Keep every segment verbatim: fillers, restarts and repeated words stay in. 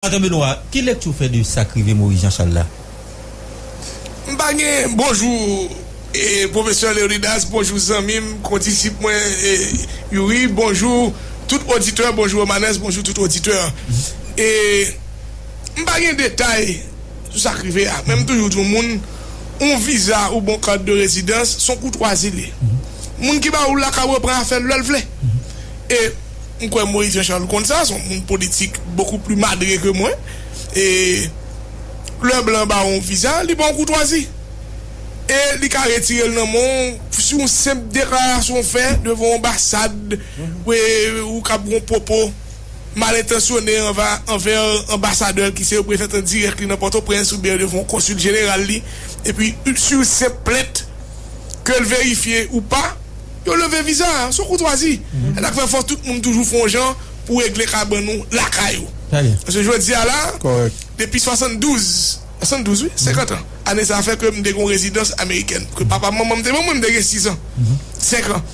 Senatè Benoît, ki lekti w fè de sa k rive Moïse Jean Charles la? M pa gen bonjou, e, pwofesè Leonidas, bonjou zanmi m, kondisip mwen, e, Youri, bonjou tout oditè, bonjou Romanes, bonjou tout oditè. E, m pa gen detay sou sa k rive a, men m toujou di yon moun, yon viza oubyen yon kat de rezidans, se yon koutwazi li ye. Moun ki ba ou l la ka reprann afè l lè l vle. E m kwè Moïse Jean Charles konn sa, se yon moun politik beaucoup plus madré que moi. E lè blan ba w yon viza, li ba w yon koutwazi. E li ka retire l nan men w sou yon senp deklarasyon w fè devan yon anbasad, ou, ou k ap gen yon pwopo malentansyone anva, anvè anbasadè l ki se reprezantan dirèk li nan Pòtoprens oubyen devan yon konsil jeneral li. Epi, sou senp plent, ke l verifye ou pa, yo leve viza a, se yon koutwazi. E sa k fè fò tout moun toujou fè yon jan pou regle kabann ou lakay ou. Trè byen. Paske jodi a la, kòrèk, depi swasanndouz, swasanndouz, wi, senkant an. Ane sa a fè ke m te gen yon rezidans amerikèn. Ke papa m, manman m te ban mwen, m te gen sis an. Senk an.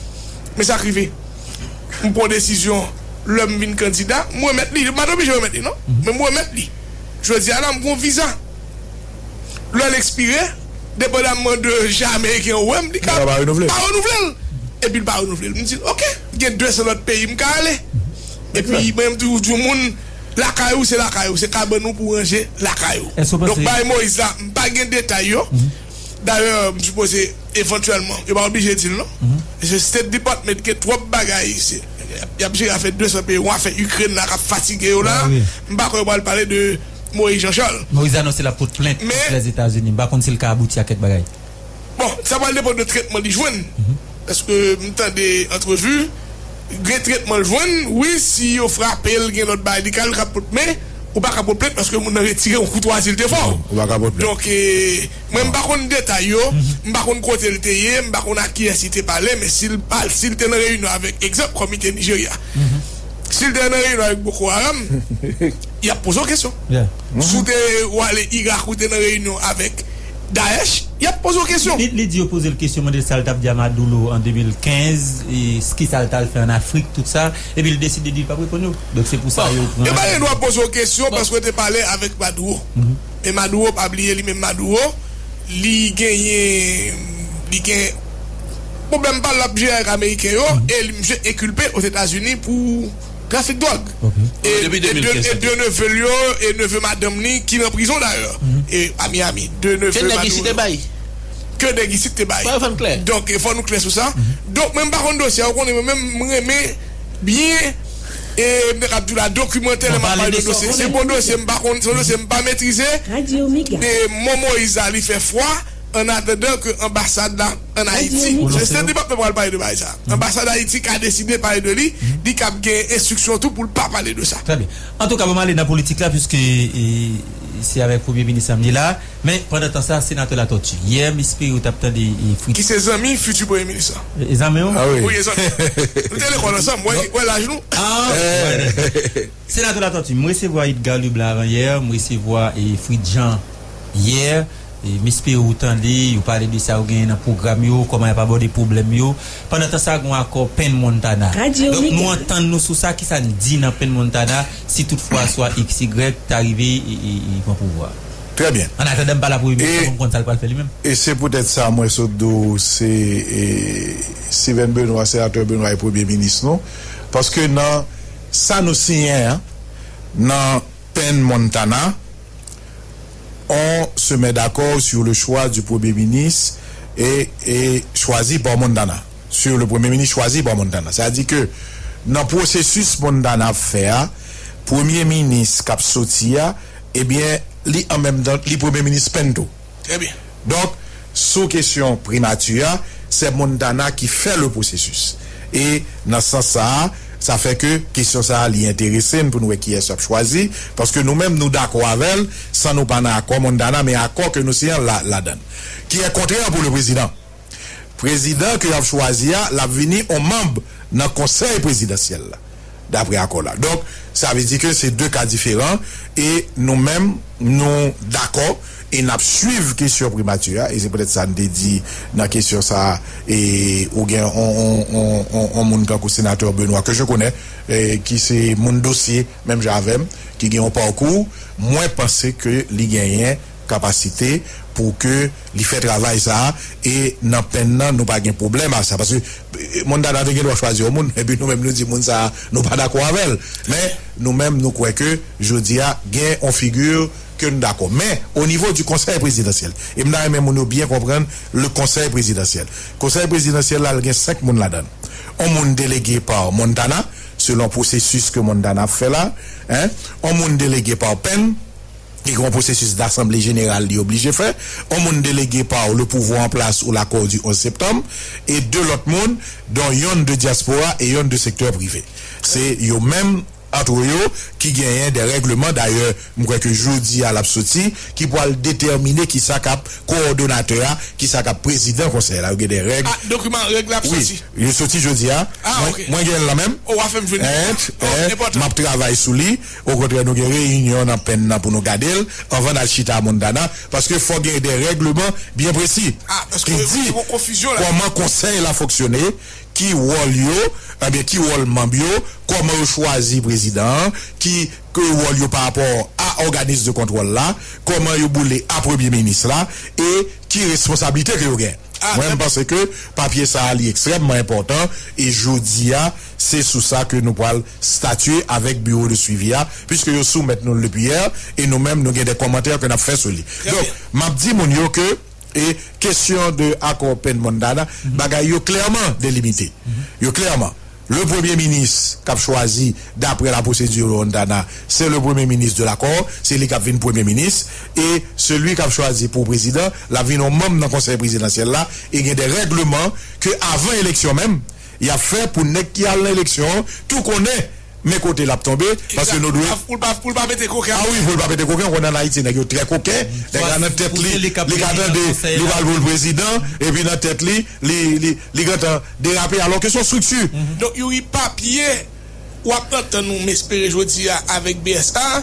Men sa k rive. M pran desizyon lè m vin kandida, m remèt li. M pa t oblije remèt li, non. Men m remèt li. Jodi a la, m gen yon viza. Lè l ekspire, depandamman de jan ameriken yo wè m, li ka pa renouvle l. Epi l pa renouvle l. M di l, "Oke, gen de san lòt peyi m ka ale." Epi, mwen, m toujou di moun, "Lakay ou, se lakay ou, se kabann ou pou w ranje lakay ou." Donk, bay Moïse la, m pa gen detay yo. Dayè, m sipoze, evantyèlman, yo pa oblije di l, non. Se State Department gen twòp bagay, se, y ap jere afè de san peyi, yon afè Ikrèn la k ap fatige yo la. M pa kwè yo pral pale de Moïse Jean Charles. Moïse anonse l ap pot plent kont Lèzetazini. M pa konn si l ka abouti a kèk bagay. Bon, sa pral depann de tretman li jwenn. Paske m tande antrevi, gen tretman l jwenn, wi, si yo frape l, gen lòt bagay li ka, li ka pot, men ou pa ka pot plent paske moun nan retire yon koutwazi l te fè w. Ou pa ka pot plent. Donk, e, mwen, m pa konn detay yo, m pa konn kote l te ye, m pa konn ak kiyès li te pale, men si l pa, si l te nan reyinyon avèk, egzanp, kòmite Nijerya, si l te nan reyinyon avèk Boko Haram, y ap poze w kesyon. Si w te, ou ale Irak, ou te nan reyinyon avèk Daesh, y ap poze w kesyon. Li, li di yo poze l kesyon, mande l sa l t ap di a Maduro an de mil kenz, e ki sa l t al fè ann Afrik, tout sa, epi l deside di l p ap reponn yo. Donk, se pou sa yo pran. Yo pa gen dwa poze w kesyon paske w te pale avèk Maduro. E Maduro, pa bliye, li menm Maduro, li genyen, li gen pwoblèm pa l ap jere ak Ameriken yo, e li, misye enkilpe Ozetazini pou trafik dwòg. E, e de, e de neve l yo, e neve madanm li ki nan prizon dayè. E a Miami, de neve Maduro yo. Ke nèg isit te bay. Donk, e fò nou klè sou sa. Donk, mwen, m pa konn dosye a, ou konnen, mwen menm, m renmen byen, e m te kab di w la, dokimantè, lè m ap pale de dosye. Se bon dosye, m pa konn, se yon dosye m pa metrize. E Mon Moïse la, li fè fwa, an atandan ke anbasad la ann Ayiti. Se State Department pral pale de bagay sa. Anbasad Ayiti ka deside pale de li, li kab gen enstriksyon tou pou l pa pale de sa. Trè byen. Antouka, bon, m ale nan politik la, piske, e, se avèk Premye Minis la m ye la. Men, pandan tan sa, Senatè Latortue. Yè, m espere w t ap tande, e, Fritz. Ki se zanmi fiti Premye Minis la. E, e zanmi w? Wi, e zanmi. Nou te lekòl ansanm, wè, wè laj nou. Senatè Latortue, m resevwa Edgar Leblanc avan yè, m resevwa, e, Fritz Jean yè, e, m espere w tande, yo pale de sa yo genyen nan pwogram yo, kòman y ap abòde pwoblèm yo. Pandan tan sa, gen yon akò Penn Montana. Donk, nou antann nou sou sa, kisa n di nan Penn Montana, si toutfwa swa X Y ta rive, e, e, e pran pouvwa. Trè byen. An atandan, m pale a Premye Minis la pou m konn sa l pral fè li menm. E se poutèt sa, mwen sot di w, se, e, Steven Benoît, Senatè Benoît e Premye Minis nou. Paske nan sa nou siyen an, nan Penn Montana, on se met d'accord sur le choix du Premier ministre et, et choisi par Montana. Sur le Premier ministre choisi par Montana. Sa di ke nan pwosesis Montana ap fè a, Premye Minis k ap soti a, ebyen, li an menm tan, li Premye Minis Penn tou. Trè byen. Donk, sou kesyon primati a, se Montana ki fè le processus. E nan sans sa a, sa fè ke kesyon sa a, li enterese n pou n wè kiyès y ap chwazi, paske nou menm, nou dakò avè l, san nou pa nan akò Montana, men akò ke nou siyen la, ladan l. Ki est contraire pour le président. Prezidan ke y ap chwazi a, l ap vini on manm nan konsèy prezidansyèl la, dapre akò la. Donk, sa vle di ke se de ka diferan, e nou menm, nou dakò, e n ap swiv kesyon primati a, e se poutèt sa n te di nan kesyon sa a, e ou gen on, on, on, on, on moun tankou Senatè Benoît, que je connais, e ki se moun dosye, menm jan avè m, ki gen yon pakou, mwen panse ke li genyen kapasite pou ke li fè travay sa a, e nan penn nan, nou pa gen pwoblèm ak sa. Paske, eh, Montana te gen dwa chwazi yon moun, epi nou menm nou di moun sa a, nou pa dakò avè l. Men, nou menm, nou kwè ke jodi a, gen yon figi ke nou dakò. Men, o nivo di konsèy prezidansyèl, e m ta renmen moun yo byen konprann le konsèy prezidansyèl. Konsèy prezidansyèl la, l gen senk moun ladan l. On moun delege pa Montana, selon pwosesis ke Montana ap fè la, en, on moun delege pa Penn, ki gen yon pwosesis d'asanble jeneral li oblije fè, on moun delege pa le pouvwa an plas ou lakò di onz septanm, e de lòt moun, dont yonn de dyaspora e yonn de sektè prive. Se yo menm, antre yo, ki genyen de règleman. Dayè, m kwè ke jodi a l ap soti, ki pral detèmine kisa k ap kowòdonatè a, kisa k ap prezidan konsèy la. Yo gen de règ. Ah, dokiman règ la ap soti? Wi, li soti jodi a. Ah, mwen, ok. Mwen gen l la menm. Oh, w a fè m jwenn. En, oh, en, enpòtan. M ap travay sou li. Okontrè, nou gen reyinyon nan Penn nan pou nou gade l anvan n al chita a Montana. Paske fò gen de règleman byen presi ki di kòman konsèy la fonksyone, ki wòl yo, ebyen, ki wòl manm yo, kòman yo chwazi prezidan an, ki, ki wòl yo pa rapò a òganis de kontwòl la, kòman yo boule a premye minis la, e ki responsablite ke yo gen. Ah, mwen, m panse ke papye sa a, li ekstrèmman enpòtan, e jodi a, se sou sa ke nou pral statye avèk biwo de swivi a, piske yo soumèt nou l depi yè, e nou menm, nou gen de kòmantè ke n ap fè sou li. Donk, m ap di moun yo ke, e kesyon de akò Penn Montana, bagay yo klèman delimite. Yo klèman. Le premye minis k ap chwazi daprè la pwosedi Montana, se le premye minis de l'accord, se li k ap vin premye minis, e seli k ap chwazi pou prezidan, l ap vin yon manm nan konsèy prezidansyèl la, e gen de règleman ke avan eleksyon menm, y ap fè pou nèg ki al nan eleksyon an tou konnen men kote l ap tonbe, paske nou dwe. Pou l pa, pou l pa pete koken. Ah wi, pou l pa pete koken, ou konn ann Ayiti, nèg yo trè koken, nèg la nan tèt li, li ka tande, li pral pou l prezidan, epi nan tèt li, li, li, li gentan derape, alò ke se yon estrikti. Donk, Youri, papye w ap antann ou, m espere, jodi a avèk B S A,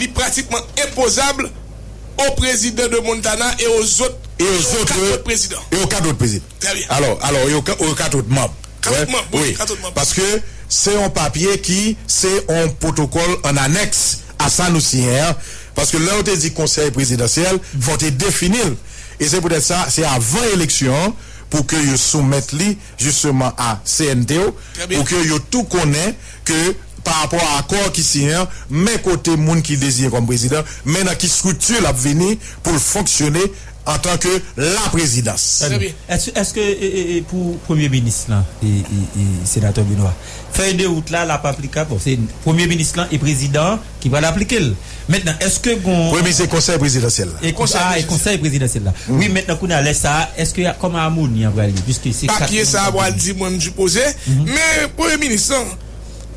li pratikman enpozab o prezidan de Montana e o zòt, e o zòt, kat lòt prezidan. E o kat lòt prezidan. Trè byen. Alò, alò, e o ka-, o kat lòt manm. Kat lòt manm, wi, kat lòt manm. Paske se yon papye ki, se yon pwotokòl an anèks a sa nou siyen an. Paske lè yo te di konsèy prezidansyèl, fò te defini l. E se poutèt sa, se avan eleksyon an pou ke yo soumèt li, jisteman, a C N T O, pou ke yo tou konnen ke pa rapò a akò ki siyen an, men kote moun ki deziyen kòm prezidan, men nan ki estrikti l ap vini pou l fonksyone antanke la prezidans. Trè byen. Èske, èske, e, e, e, pou premye minis lan, e, e, e, senatè Benoît, fèy de wout la, l ap aplikab? Bon, se premye minis lan e prezidan an ki pral aplike l. Mentnan, èske gon... Premye, se konsèy prezidansyèl la. E konsèy, ah, e konsèy prezidansyèl la. Wi, mentnan, kounye a, lè sa a, èske kòman amoni an pral ye? Piske se kat... Papye sa a pral di mwen m sipoze, men premye minis lan,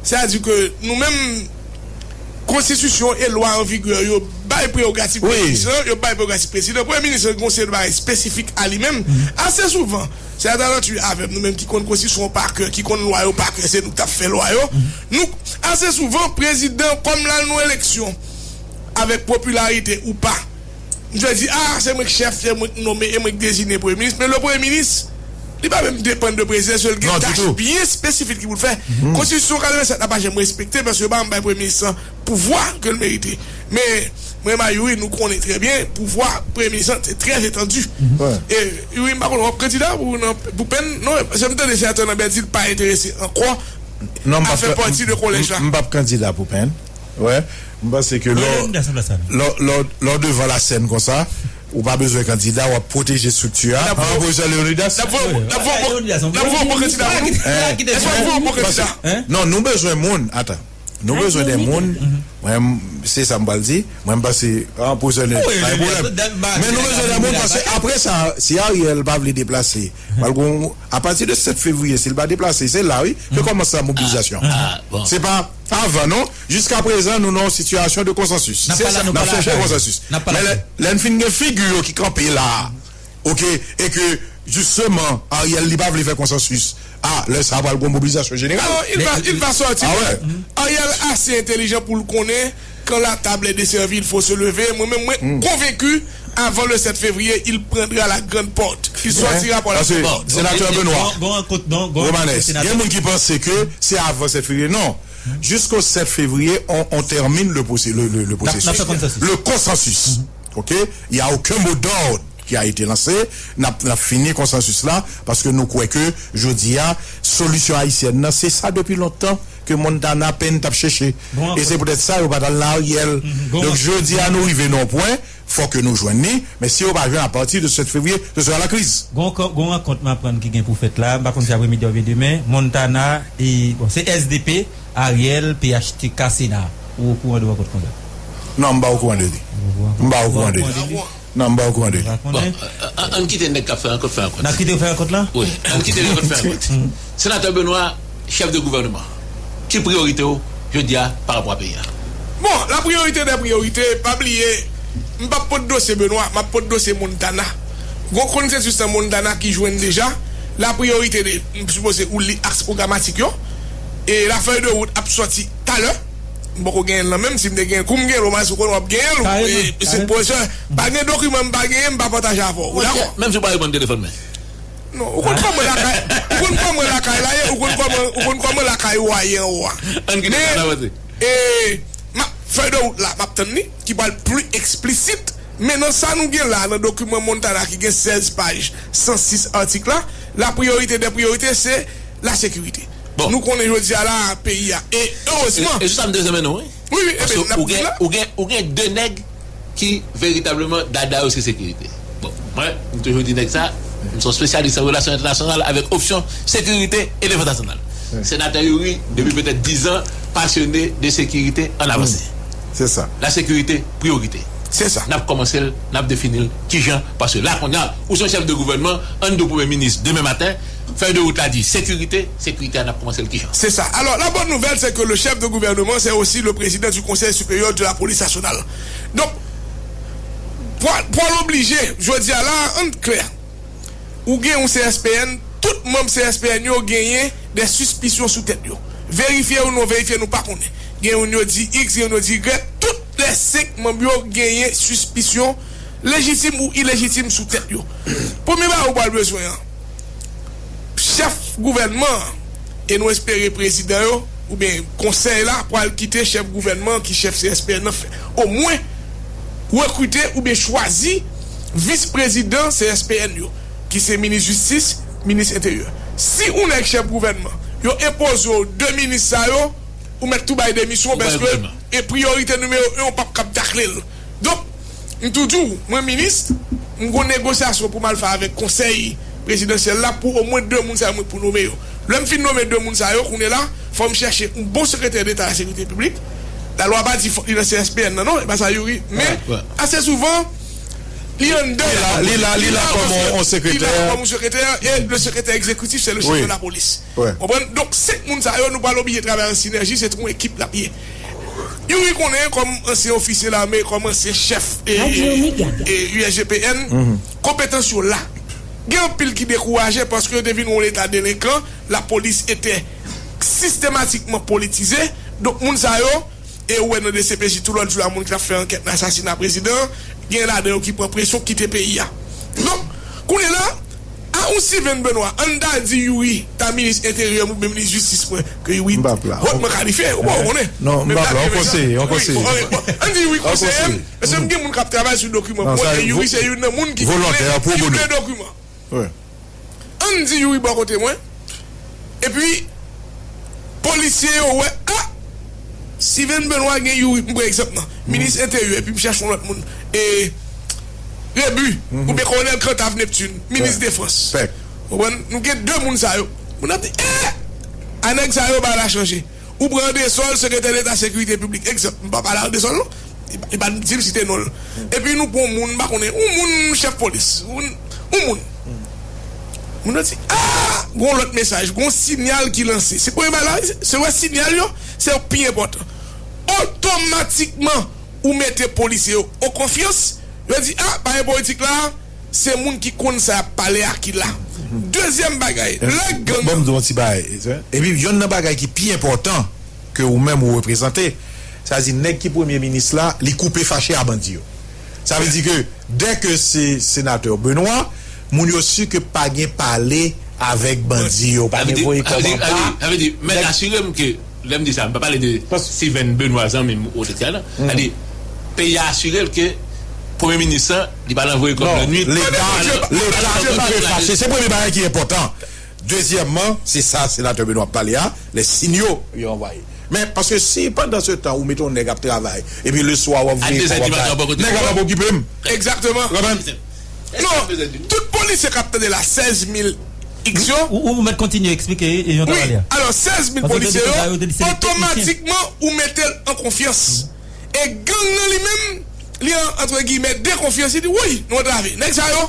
sètadi ke nou menm, konstitisyon e lwa an vigè yo bay prerogativ premye minis lan, yo bay prerogativ prezidan. Premye minis lan gen yon seri de bagay espesifik a li menm. Ase souvan, se a talanti avè m, nou menm ki konn konstitisyon pa kè, ki konn lwa yo pa kè, se nou k t ap fè lwa yo. Nou, ase souvan, prezidan, kòm l al nan eleksyon, avèk popilarite ou pa, misye di, ah, se mwen k chèf, se mwen k nonmen, e mwen k deziyen premye minis. Men le premye minis, li pa menm depann de prezidan, se l gen tach byen espesifik ki pou l fè. Konstitisyon katrevennsèt la pa janm respekte, paske yo pa janm bay premye minis lan pouvwa ke l merite. Men, mwen, Youri, nou konnen trè byen, pouvwa premye minis lan, se trè etandi. E, Youri, m pa konnen, w ap kandida pou, nan, pou Penn? Non, se m tande senatè Lambert di l pa enterese ankò a fè pati de kolèj la. M p ap kandida pou Penn. Wè, m panse ke lè w, lè w, lè w, lè w devan lasèn konsa, ou pa bezwen kandida, w ap pwoteje estrikti a. An pwofesè Leonidas. N ap voye, n ap voye, n ap voye yon bon kandida pou nou. Èske n ap voye yon bon kandida? Non, nou bezwen moun. Atan. Nou bezwen de moun. Mwen, m, se sa m pral di. Mwen, m panse, an pwofesè Leonidas, pa gen pwoblèm. Men nou bezwen de moun, paske apre sa, si Ariel pa vle deplase, pral gon, apati de sèt fevriye, si l pa deplase, se la, wi, ke kòmanse la mobilizasyon. Se pa avan, non. Jiskaprezan, nou nan yon sitiyasyon de konsansis. N ap chèche konsansis. Men lè, lè n fin gen figi yo ki kanpe la, oke, e ke, jisteman, Ariel, li pa vle fè konsansis, a, lè sa a pral gon mobilizasyon jeneral. Non, il va, il va sortir. Ah ouais. Ariel ase entelijan pou l konnen quand la table est desservie, il faut se lever. Mwen menm, mwen konvenki, avant le sept février, il prendra la grande porte. Il sortira par la grande porte. Senatè Benoît Romanes, gen moun ki panse ke se avan sèt fevriye. Non. Jusqu'au sept février, on, on termine le, procé- le, le, le processus. Le consensus. OK? Il n'y a aucun mot d'ordre qui a été lancé. N ap, n ap fini konsansis la, paske nou kwè ke jodi a, solisyon ayisyèn nan, se sa depi lontan ke Montana Payne t ap chèche. E se poutèt sa yo pa t al nan Ariel. Donk jodi a, nou rive nan yon pwen, fòk ke nou jwenn li, men si yo pa jwenn apati de sept février, ce sera la crise. Gon, gon rankont m aprann ki gen pou fèt la, m pa konn si apremidi oubyen demen, Montana, e, bon, se S D P, Ariel, P H T K, Sena. Ou okouran de rankont konsa? Non, m pa okouran de li. M pa okouran de li. Non, m pa okouran de li. Bon, an, an, ann kite nèg k ap fè rankont fè rankont. N ap kite yo fè rankont la? Wi, ann kite rankont fè rankont. Senatè Benoît, chèf de gouvènman, ki priyorite w jodi a pa rapò a peyi a? Bon, la priyorite dè priyorite, pa bliye, m p ap pot dosye Benoît, m ap pot dosye Montana. Gon konsensis nan Montana ki jwenn deja, la priyorite de, m sipoze ou li aks pwogramatik yo, e la fèy de wout ap sòti talè. M poko genyen l nan men m, si m te genyen kou m gen l, omwen si w konnen w ap genyen l, e, se pwofesè, pa gen dokiman m pa genyen, m pa pataje avè w, ou dakò? Menm si w pa reponn telefòn mwen. Non, ou konn kòman lakay, ou konn kòman lakay la ye, ou konn kòman, ou konn kòman lakay ou a ye anwo a. Ann kite sa n avanse. E, m ap, fèy de wout la, m ap tann li, ki pral pli eksplisit, men nan sa nou gen la, nan dokiman Montana ki gen sèz paj, san sis atik la, la priyorite dè priyorite, se lasekirite. Bon. Nou konnen jodi a la, peyi a, e erezman. E, e sou sa m te bezwen mennen w, wi. Wi, wi, paske ou gen, ou gen, ou gen de nèg ki veritableman dada yo se sekirite. Bon, mwen, m toujou di nèg sa, m se yon espesyalis an relasyon entènasyonal avèk opsyon sekirite e defans nasyonal. Senatè Youri, depi petèt diz an, pasyone de sekirite, ann avanse. Se sa. Lasekirite, priyorite. Se sa. N ap kòmanse l, n ap defini l kijan, paske la, kounye a, ou se yon chèf de gouvènman, ann di w premye minis, demen maten, fèy de wout la di sekirite, sekirite a, n ap kòmanse l kijan? Se sa. Alò, la bonne nouvelle, c'est que le chef de gouvernement, c'est aussi le président du Conseil supérieur de la police nationale. Donk, pwal, pwal oblije, jodi a la, ann klè, ou gen yon C S P N, tout manm C S P N yo genyen de sispisyon sou tèt yo. Verifye ou non verifye, nou pa konnen. Gen youn yo di X, gen youn yo di Y, tout lè senk manm yo genyen sispisyon lejitim ou ilejitim sou tèt yo. Premye bagay ou pral bezwen an, chèf gouvènman an, e nou espere prezidan yo, oubyen konsèy la, pral kite chèf gouvènman ki chèf C S P N nan fè, omwen, rekrite oubyen chwazi vis prezidan C S P N yo, ki se minis jistis, minis enteryè. Si ou nèg chèf gouvènman, yo enpoze w de minis sa yo, ou mèt tou bay demisyon w, paske e priyorite nimewo en, ou p ap kab takle l. Donk, m tou di w, mwen minis, m gon negosyasyon pou m al fè avèk konsèy prezidansyèl la pou omwen de moun sa yo mwen pou nome yo. Lè m fin nome de moun sa yo, kounye la, fò m chèche yon bon sekretè deta la sekirite piblik. Lalwa pa di fòk li nan C S P N nan, non, e pa sa Youri. Men, ase souvan, li anndan. Li la, li la, li la kòm yon sekretè. Li la kòm yon sekretè, e le sekretè egzekitif, se le chèf de la polis. Konprann? Donk, senk moun sa yo, nou pral oblije travay an sinèji, se yon ekip l ap ye. Youri konnen, kòm ansyen ofisye lame, kòm ansyen chèf e, e, e U S G P N, konpetans yo la. Gen anpil ki dekouraje paske yo te vin yon leta delenkan, lapolis ete sistematikman politize. Donk, moun sa yo, e ou wè nan D C P J tou lòt jou a, moun ki t ap fè ankèt nan asasina prezidan, gen ladan yo ki pran presyon kite peyi a. Donk, kounye la, a yon Steven Benoît, ann ta di Youri ta minis enteryè m oubyen minis jistis mwen, ke Youri hotman kalifye, ou pa konnen. Non, m p ap la, yon konseye, yon konseye. Ann di Youri konseye m, paske m gen moun k ap travay sou dokiman pou mwen, e Youri se youn nan moun ki vle, ki vle dokiman. Ann di Youri bò kote mwen. Epi, polisye yo wè, a, Steven Benoît gen Youri, m pran egzanp nan, minis enteryè, epi m chèche yon lòt moun. E, Rebu, oubyen Kolonèl Cantave Neptune, minis defans. Konprann? Nou gen de moun sa yo. Moun ap di, e! A nèg sa yo, bagay la chanje. Ou pran André Sol, sekretè deta sekirite piblik. Egzanp, m pa pale André Sol, non. Li pa, li pa di m site non l. Epi nou pran yon moun, m pa konnen, yon moun chèf polis, yon, yon moun. Moun nan di, a! Gon lòt mesaj, gon sinyal ki lanse. Se premye bagay la, se wè sinyal yo, se yo k pi enpòtan. Otomatikman, ou mete polisye yo an konfyans, yo di, a, pa gen politik la, se moun ki konn sa y ap pale a ki la. Dezyèm bagay, lè gang. Ban m di w yon ti bagay. Epi, yonn nan bagay ki pi enpòtan ke ou menm ou reprezante, sa di nèg ki premye minis la, li koupe fache a bandi yo. Sa vle di ke, dè ke se senatè Benoît, moun yo si ke pa gen pale avèk bandi yo, pa gen voye kòb anba. Sa vle di, mèt asire m ke Lè m di sa, m pa pale de Steven Benoît, zanmi m, ou, et cetera, non. Sa di, peyi a asire l ke Premye Minis lan, li pa nan voye kòb nan nwit. Leta, Leta koupe fache. Se premye bagay ki enpòtan. Dezyèmman, se sa senatè Benoît ap pale a, les signaux yo anvoye. Men, paske si pandan se tan ou mete yon nèg ap travay, epi leswa w ap voye kòb ap bay, nèg la p ap okipe m. Egzakteman. Ou konprann? Non, tout polisye k ap tande la, sèz mil x yo. Ou, ou mèt kontinye eksplike yon travay a. Wi, alò, sèz mil polisye yo, otomatikman, ou mete l an konfyans. E gang nan li menm, li an, antre giyimè, de konfyans, li di, wi, nou antrave. Nèg sa yo,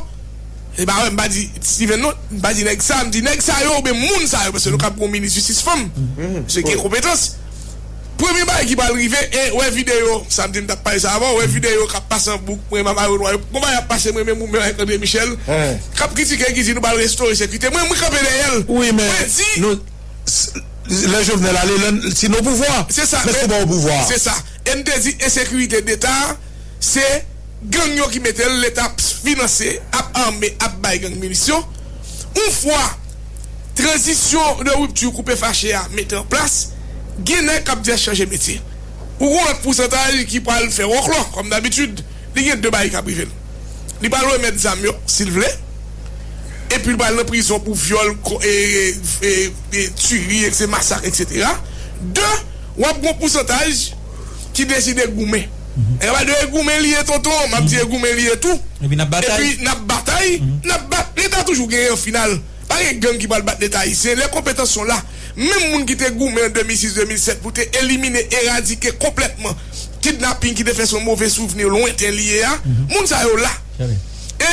se pa wè, m pa di Steven non, m pa di nèg sa, m di nèg sa yo, oubyen moun sa yo, paske nou kab gon minis jistis fanm, misye gen konpetans. Premye bagay ki pral rive, e wè videyo, sa m di m t ap pale sa avan, wè videyo k ap pase an bouk, mwen, Mama yo, gon bagay ap pase, mwen menm ou menm avèk André Michel, k ap kritike, ki di nou pral restore sekirite. Mwen, mwen kanpe dèyè l. Wi, men mwen di, nou, s- lè Jovenel ale, lè, si nou pouvwa, se sa, men si w pa o pouvwa. Se sa. E m te di ensekirite deta, se gang yo ki mete l, Leta ap finanse, ap ame, ap bay gang minisyon. Yon fwa tranzisyon de ripti koupe fache a mete an plas, gen nèg k ap di ap chanje metye. Ou gon lòt pousantaj ki pral fè wòklò, kòm dabitid. Li gen de bagay k ap rive l. Li pral remèt zam yo, si l vle. Epi l pral nan prizon pou vyòl, ko- e, e, e, e, tiri, e, se masak, etsetera. De, w ap gon pousantaj ki deside goumen. E pa de e goumen li ye, tonton, m ap di e goumen li ye tou. Epi n ap batay. Epi n ap batay, n ap bat. Leta toujou genyen an final. Pa gen gang ki pral bat Leta ayisyen. Les compétences sont là. Menm moun ki te goumen an de mil sis, de mil sèt pou te elimine, eradike konplètman kidnaping ki te fè se yon move souvni lwenten li ye a, moun sa yo la. E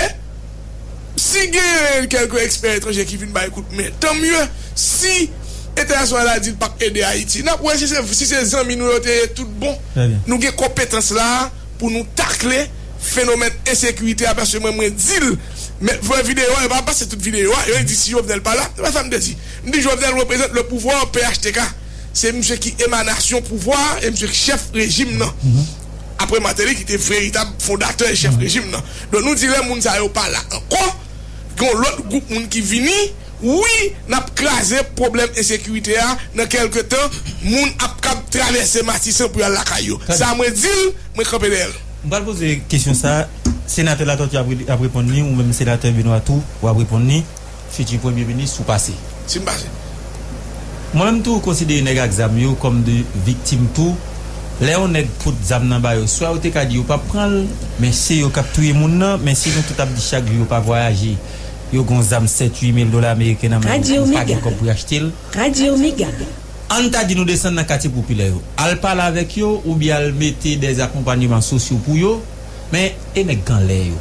si gen kèlke ekspè etranje ki vin bay kout men, tan mye. Si entènasyonal la di l p ap ede Ayiti, n ap wè si se, si se zanmi nou yo te ye tout bon. Nou gen konpetans la pou nou takle fenomèn ensekirite a, paske mwen, mwen di l, men vre videyo a, yo pa pase tout videyo a, yo di si Jovenel pa la, se pa sa m te di. M di Jovenel reprezante le pouvoir, P H T K. Se misye ki emanasyon pouvwa a, e misye ki chèf rejim nan. Apre Martelly, ki te veritab fondatè e chèf rejim nan. Donk, nou di lè moun sa yo pa la ankò, gen yon lòt gwoup moun ki vini, wi, n ap kraze pwoblèm ensekirite a nan kèlke tan, moun ap kab travèse Matisan pou y al lakay yo. Sa mwen di l, mwen kanpe dèyè l. M pral poze kesyon sa a, senatè Latortue ap, ap reponn li, ou menm senatè Benoît tou, w ap reponn li, fiti premye minis, ou pase. Si m pase. Mwen menm tou, konsidere nèg ak zam yo kòm de viktim tou. Lè yon nèg pot zam nan ba yo, swa yo te ka di yo p ap pran l, men se yo k ap touye moun nan, men si nou tout ap di chak jou yo pa vwayaje, yo gon zam sèt, uit mil dola ameriken nan men yo, ou pa gen kòb pou y achte l. Radyo Mega. Ann ta di nou desann nan katye popilè yo. Al pale avèk yo oubyen al mete dèzakonpanyeman sosyo pou yo. Men, e nèg k anlè yo?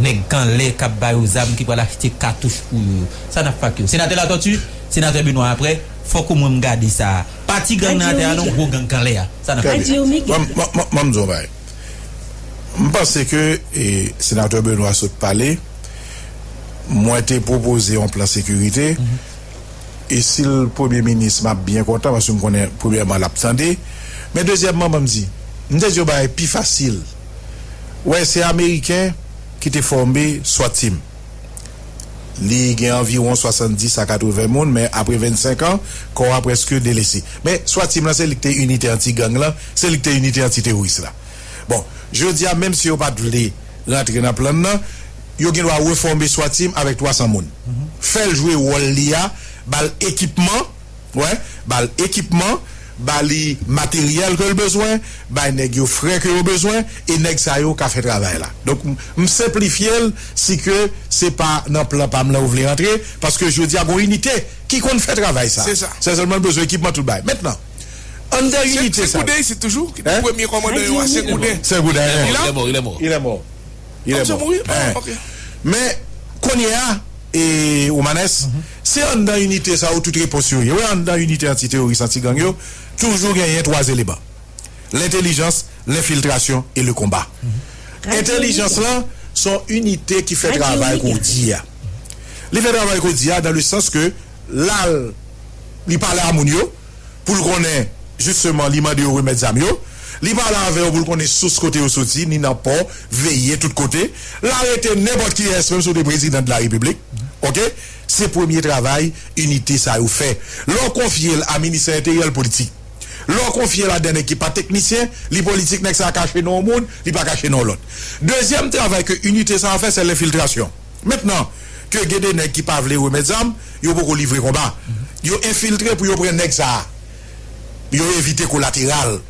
Nèg k anlè k ap ba yo zam, ki pral achte katouch pou yo yo. Sa n ap fè ak yo? Senatè Latortue, senatè Benoît apre, fòk omwen m gade sa a. Pa ti gang nan atè a non, gwo gang k anlè a. Sa n ap fè? Trè byen. Ban m, ban m, ban m di w yon bagay. M panse ke, e, senatè Benoît sot pale, mwen te pwopoze yon plan sekirite. E si l premye minis, m ap byen kontan, paske m konnen, premyèman, l ap tande. Men dezyèmman, ban m di, m te di yon bagay pi fasil. Wè, se Ameriken ki te fòme SWAT Team. Li gen anviwon swasanndis a katreven moun, men apre vennsenk an, kò a prèske delese. Men SWAT Team lan, se li ki te inite anti-gang lan, se li ki te inite anti-teworis la. Bon, jodi a, menm si yo pa t vle rantre nan plan nan, yo gen dwa refòme SWAT Team avèk twa san moun. Fè l jwe wòl li a, ba l ekipman, wè, ba l ekipman, ba li materyèl ke l bezwen, bay nèg yo frè ke yo bezwen, e nèg sa yo ka fè travay la. Donk, m, m senplifye l, si ke se pa nan plan pa m lan ou vle rantre, paske jodi a gon inite ki konn fè travay sa. Se sa. Se sèlman l bezwen ekipman tout bagay. Mentnan, anndan inite sa. Se Kouden isit toujou, ki te premye kòmandan yo a, se Kouden. Se Kouden. Li la? Il est mort, il est mort. Il est mort. Ah, misye mouri? Ah, ok. Men, kounye a, e, Romanes, se anndan inite sa yo tout repons yo ye. Wè, anndan inite antiteworis, antigang yo, toujou genyen twa eleman. Lentelijans, lenfiltrasyon e le konba. Entelijans lan, se yon inite ki fè travay kou di a. Li fè travay kou di a, dan le sans ke l al, li pale a moun yo, pou l konnen, jisteman, li mande yo remèt zam yo. Li pale avè yo pou l konnen sous kote yo soti, ni nan pò, veye tout kote. L arete nenpòt kiyès, menm si w te prezidan de la repiblik. Ok? Se premye travay inite sa yo fè. Lè w konfye l a ministè enteryè, l politik. Lè w konfye l a de nèg ki pa teknisyen, li politik, nèg sa a kache nan yon moun, li pa kache nan yon lòt. Dezyèm travay ke inite sa a fè, se lenfiltrasyon. Mentnan ke gen de nèg ki pa vle remèt zam, yo poko livre konba. Yo enfiltre pou yo pran nèg sa a. Yo evite kolateral.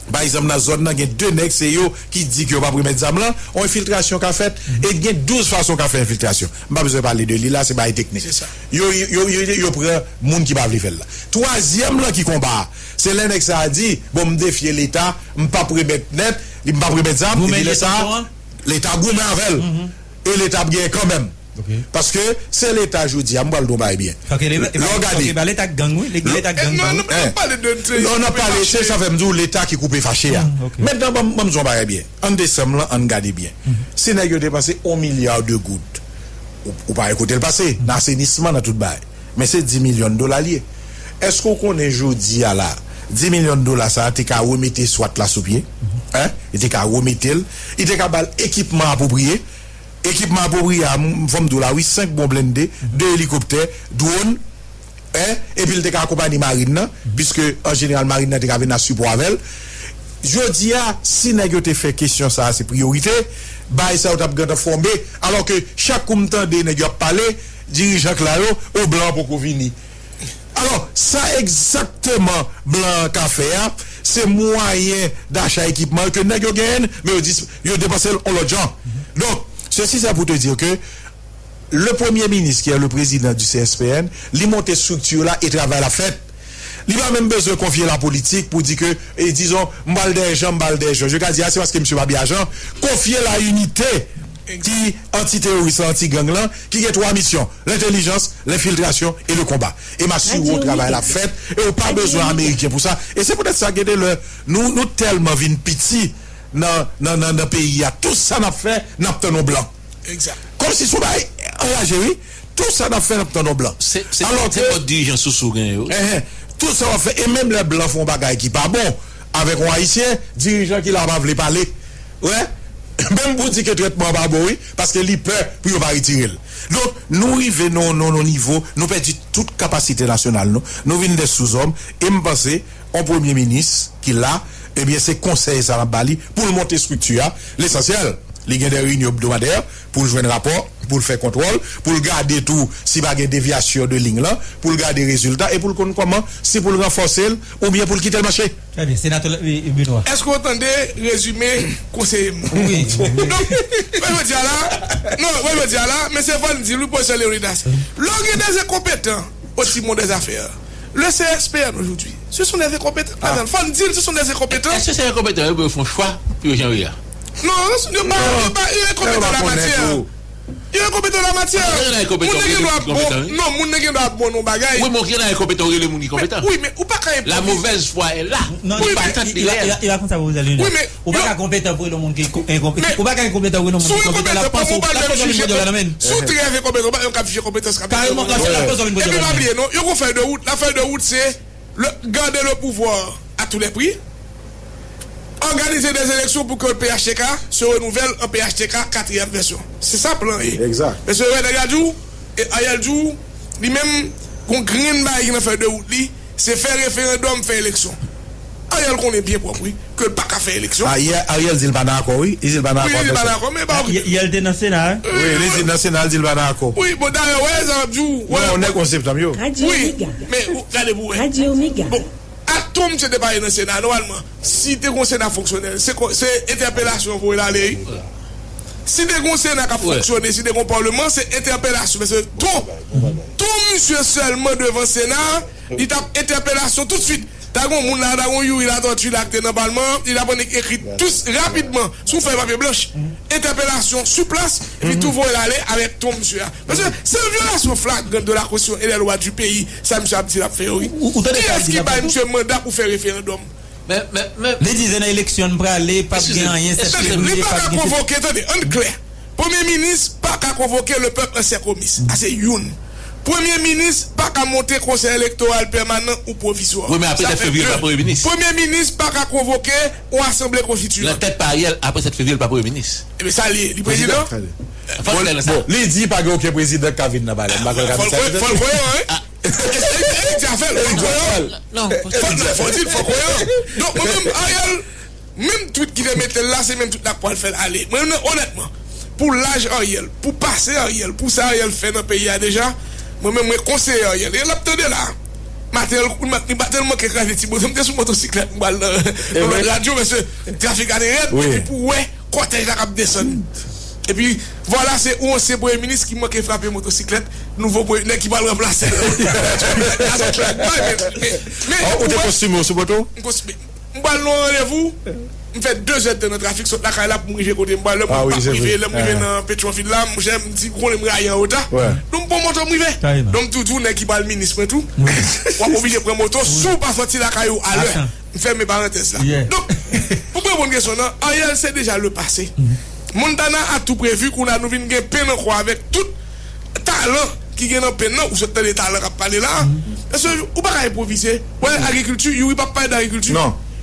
Pa egzanp, nan zòn nan, gen de nèg, se yo ki di ke yo p ap remèt zam lan, yon enfiltrasyon ka fèt, e gen douz fason ka fè enfiltrasyon. M pa bezwen pale de li la, se bagay teknik. Yo, yo, yo, yo, yo pran moun ki pa vle fè l la. Twazyèm lan ki konba a, se lè nèg sa a di, bon, m defye Leta, m p ap remèt nèt, m p ap remèt zam, epi lè sa a, Leta goumen avè l. E Leta ap genyen kanmenm. Paske se Leta jodi a, m pral di w yon bagay byen. Lè w gade. Leta k gang, wi. Leta k gang, non, n ap pale de, non, n ap pale, se sa fè m di w Leta ki koupe fache a. Mentnan, ban m, ban m di w yon bagay byen. An desanm lan, ann gade byen. Si nèg yo te panse yon milya de goud, ou, ou pa wè kote l pase, nan asenisman, nan tout bagay. Men se dis milyon dola l ye. Èske w konnen jodi a la, dis milyon dola sa a te ka remete swat la sou pye? Hein? Li te ka remete l, li te ka ba l ekipman apwopriye. Ekipman apwopriye a, m, fò m di w la, wi, senk bon blende, de elikoptè, dwòn, en, epi l te ka akonpanye marin nan, piske, an jeneral, marin nan te ka vin a sipò avè l. Jodi a, si nèg yo te fè kesyon sa a se priyorite, bagay sa yo t ap gentan fòme, alò ke chak kou m tande nèg yo ap pale, dirijan k la yo, o blan an poko vini. Alò, sa egzakteman blan an ka fè a, se mwayen dacha ekipman yo ke nèg yo genyen, men yo dis-, yo depanse l yon lòt jan. Donk, ceci c'est pour te dire que le premier ministre, qui est le président du C S P N, li monte estrikti la e travay la fèt. Li pa menm bezwen konfye la politik pou di ke, e, dizon, m pral dèyè Jan, m pral dèyè Jan. Je ka di a, se paske misye pa byen ajan. Konfye la inite ki anti-teworis la, anti-gang lan, ki gen twa misyon, lentelijans, lenfiltrasyon e le konba. E m asire w travay la fèt, e w pa bezwen Ameriken pou sa. E se poutèt sa, gen de lè, nou, nou tèlman vin piti nan, nan, nan, nan peyi a, tout sa n ap fè, n ap tann yon blan. Kòmsi se yon bagay anraje, wi. Tout sa n ap fè, n ap tann yon blan. Se, se, se mòd dirijan sousou genyen yo. Enhen. Tout sa w ap fè, e menm lè blan fè yon bagay ki pa bon avèk yon Ayisyen, dirijan ki la pa vle pale. Wè, menm pou di ke trètman an pa bon, wi, paske li pè pou yo pa retire l. Donk, nou rive nan, nan, nan nivo, nou pèdi tout kapasite nasyonal nou. Nou vin de souzòm, e m panse, yon premye minis ki la, ebyen, se konsèy sa n ap ba li, pou l monte estrikti a, lesansyèl. Li gen de reyinyon ebdomadè pou l jwenn rapò, pou l fè kontwòl, pou l gade tou si pa gen devyasyon de liy lan, pou l gade rezilta e pou l konn kòman, si pou l ranfòse l oubyen pou l kite l mache. Trè byen, Senatè, e, e, Benoît. Èske w tande rezime konseye m nan? Wi. Donk, wè jodi a la, non, wè jodi a la, mesye Vandy, wi, pwofesè Leonidas. Lè w gen de enkonpetan au timon des affaires, le C S P N aujourd'hui, ce sont des incompétents. Fò n di l, ce sont des incompétents. Èske se enkonpetan yo pou yo fè yon chwa pou yo jan yo ye a? Non, yo pa, yo pa, yo enkonpetan la matyè. Yo enkonpetan la matyè. Moun nan gen dwa bon, non, moun nan gen dwa bon nan yon bagay. Wi, men gen enkonpetan, yo rele moun ki konpetan. Wi, men ou pa ka enpwovize. La mauvaise foi est là. Non, li pa, li pa konsa pou Wi, men ou pa ka konpetan pou rele yon moun ki enkonpetan. Ou pa ka enkonpetan pou rele yon moun ki konpetan. L ap panse w, l ap panse w vin bòdyo la nan men l. Si w trè enkonpetan, ou pa menm ka fije konpetans k ap. Kareman, l ap panse w vin bòdyo la nan men l. Epi pa bliye non, yo gon fèy de wout. La fèy de wout se le, garder le pouvoir à tous les prix, organiser des élections pour que le P H T K se renouvelle en P H T K quatrième version. Se sa plan ye. Egzak. Mesye René Gadjou e Ariel Djou, li menm, gon grenn bagay ki nan fèy de wout li, se fè referandòm, fè eleksyon. Ariel konnen byen pwòp, wi, ke l pa ka fè eleksyon. Ariel di l pa nan akò, wi. Li di l pa nan akò avèk sa. Wi, li pa nan akò, men ba. Yè l te nan Sena, wi. Wi, li di nan Sena, li di l pa nan akò. Wi, bon, dayè, wè, sa m ap di w, wè. Non, nèg onz septanm yo. Wi, men gade pou wè. Bon, atann misye te pale nan Sena, nòmalman, si te gon Sena fonksyonèl, se, se entèpelasyon voye l ale, wi. Si te gon Sena k ap fonksyone, si te gon Palman, se entèpelasyon. Paske ton, ton misye sèlman devan Sena, li t ap entèpelasyon toutswit. Ta gon moun la, ta gon Youri Latortue la ki te nan Palman, li t ap annik ekri tou rapidman sou fèy papye blanch. Entèpelasyon sou plas, epi tou voye l ale avèk ton misye a. Paske se yon vyolasyon flagrant de la Constitution et des lois du pays, sa misye ap di l ap fè yo, wi. Kiyès ki bay misye manda pou fè referandòm? Men, men, men. Li di se nan eleksyon n prale, p ap gen anyen, sèt fevriye, p ap gen. Li pa ka konvoke, tande, ann klè. Premye minis pa ka konvoke le peuple en ses comices. Sa se youn. Premye minis pa ka monte konsèy elektoral pèmanan ou pwovizwa. Wi, men apre sèt fevriye, l pa premye minis. Premye minis pa ka konvoke yon asanble konstitiyan. Nan tèt pa Ariel, apre sèt fevriye, l pa premye minis. Ebyen, sa li ye? Li prezidan? Fò l klè nan sa. Bon, li di pa gen okenn prezidan k ka vin nan palè. Fò l koyeran, wi. Li di afè l, fò l koyeran. Non, fò di l, fò l koyeran. Donk, mwen menm, Ariel, menm tweet ki te mete l la, se menm tweet la k pral fè l ale. Mwen menm, onètman, pou laj Ariel, pou pase Ariel, pou sa Ariel fè nan peyi a deja, mwen menm, mwen konseye Ariel. E l ap tande la. Maten, li pa tèlman ke kraze ti moto, m te sou motosiklèt, m pral nan yon lòt radyo, mesye, trafik la te rèd, epi pou wè kòtèj la k ap desann. Epi, vwala, se yon ansyen premye minis ki manke frape motosiklèt nouvo premye, nèg ki pral ranplase l. Sa se yon blag, men, men, men, ou te kostime w sou moto? M kostime. M pral nan yon randevou, m fè de zè tan nan trafik, sot lakay la pou m rive kote m pral, lè m pa rive, lè m rive nan Petwonvil la, monchè, m di, ou konnen m rayi anreta. Donk, m pran moto, m rive. Donk, toujou, nèg ki pral minis mwen tou, w ap oblije pran moto, si w pa soti lakay ou alè. M fèmen parantèz la. Donk, pou m reponn kesyon nan, Ariel, se deja le pase. Montana a tou previ, kounye a nou vin gen pen nan kò avèk tout talan ki gen nan pen nan, ou sot tande talan k ap pale la. Paske ou pa ka enpwovize. Wè, agrikilti, Youri p ap pale de agrikilti.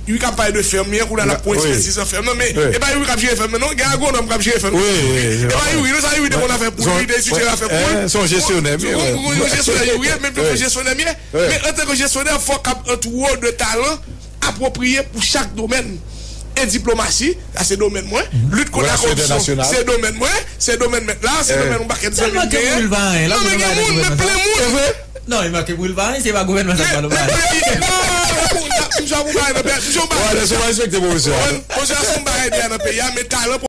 Youri ka pale de fèm li an, kounye a l ap pran ekspertiz nan fèm nan, men e pa Youri k ap jere fèm nan, non, gen agwonòm k ap jere fèm nan. E pa Youri, non, sa Youri te konn afè poul, li te etidye afè poul. Se yon jesyonè, yon jesyonè Youri ye, menm jan ke jesyonè m ye. Men antanke jesyonè, fòk ap antoure w de talan apwopriye pou chak domèn. E diplomasi, sa se domèn mwen. Lit kont la koripsyon, se domèn mwen. Se domèn mèt la, se domèn yon pakèt zanmi m genyen. Non, men gen moun, men plen moun. Non, e manke pou l pa anyen, se pa gouvènman sa k pa l pa anyen. M jan pou bagay nan peyi a, m jan bagay nan peyi a, men talan